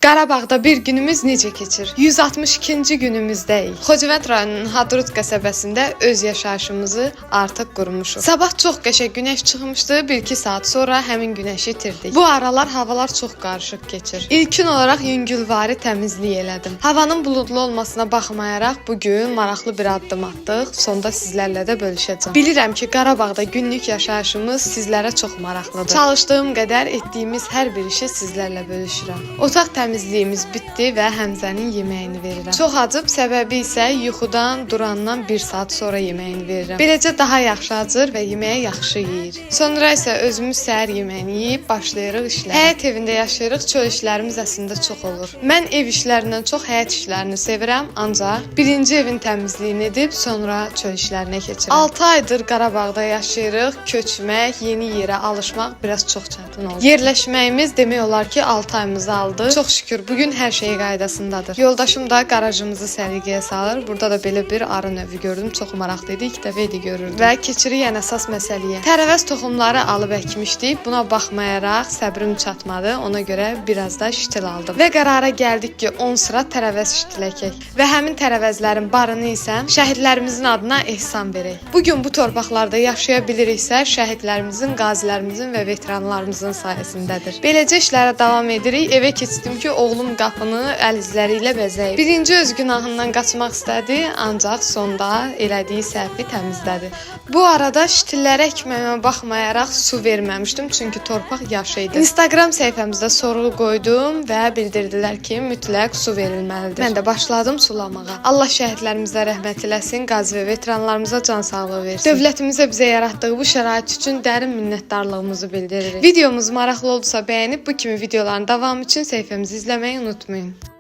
Qarabağda bir günümüz necə keçir? 162-ci günümüzdəyik. Xocavənd rayonunun Hadrut qəsəbəsində öz yaşayışımızı artıq qurmuşuq. Sabah çox qəşəng günəş çıxmışdı. 1-2 saat sonra həmin günəşi itirdik. Bu aralar havalar çox qarışıq keçir. İlkin olaraq yüngülvari təmizlik elədim. Havanın buludlu olmasına baxmayaraq bu gün maraqlı bir addım atdıq. Sonda sizlərlə də bölüşəcəm. Bilirəm ki, Qarabağda günlük yaşayışımız sizlərə çox maraqlıdır. Çalışdığım qədər etdiyimiz hər bir işi sizlərlə bölüşürəm. Otaq təmizliyimiz bitdi və Həmzənin yeməyini verirəm. Çox acıb, səbəbi isə yuxudan durandan 1 saat sonra yeməyini verirəm. Beləcə daha yaxşı acır və yeməyi yaxşı yeyir. Sonra isə özümüz səhər yeməyini yeyib başlayırıq işlərə. Həyət evində yaşayırıq, çöl işlərimiz əslində çox olur. Mən ev işlərindən çox həyət işlərini sevirəm, ancaq birinci evin təmizliyini edib sonra çöl işlərinə keçirəm. 6 aydır Qarabağda yaşayırıq. Köçmək, yeni yerə alışmaq biraz çox çətin oldu. Yerləşməyimiz demək olar ki, 6 ayımızı aldı. Çox şükür bu gün hər şey qaydasındadır. Yoldaşım da qarajımızı səliqəyə salır. Burada da belə bir arı növü gördüm. Çox maraqlı idi. İlk dəfə idi görürdüm. Və keçirik ən əsas məsələyə. Tərəvəz toxumları alıb əkmişdik. Buna baxmayaraq səbrim çatmadı. Ona görə biraz da şitil aldım. Və qərara gəldik ki, 10 sıra tərəvəz şitiləkək. Və həmin tərəvəzlərin barını isə şəhidlərimizin adına ehsan verək. Bu gün bu torpaqlarda yaşaya biliriksə, şəhidlərimizin, qazilərimizin və veteranlarımızın sayəsindədir. Beləcə işlərə davam edirik. Evə keçdim ki, oğlum qapını əl izləri ilə bəzəyib. Birinci öz günahından qaçmaq istədi, ancaq sonda elədiyi səhvi təmizlədi. Bu arada şitillərə əkməyimə baxmayaraq su verməmişdim, çünki torpaq yaşı idi. Instagram səhifəmizdə sorğu qoydum və bildirdilər ki, mütləq su verilməlidir. Mən də başladım sulamağa. Allah şəhidlərimizə rəhmət eləsin, qazi və veteranlarımıza can sağlığı versin. Dövlətimizə bizə yaratdığı bu şərait üçün dərin minnətdarlığımızı bildiririk. Videomuz maraqlı oldusa bəyənib bu kimi videoların davamı üçün səhifəmizi izləməyi unutmayın.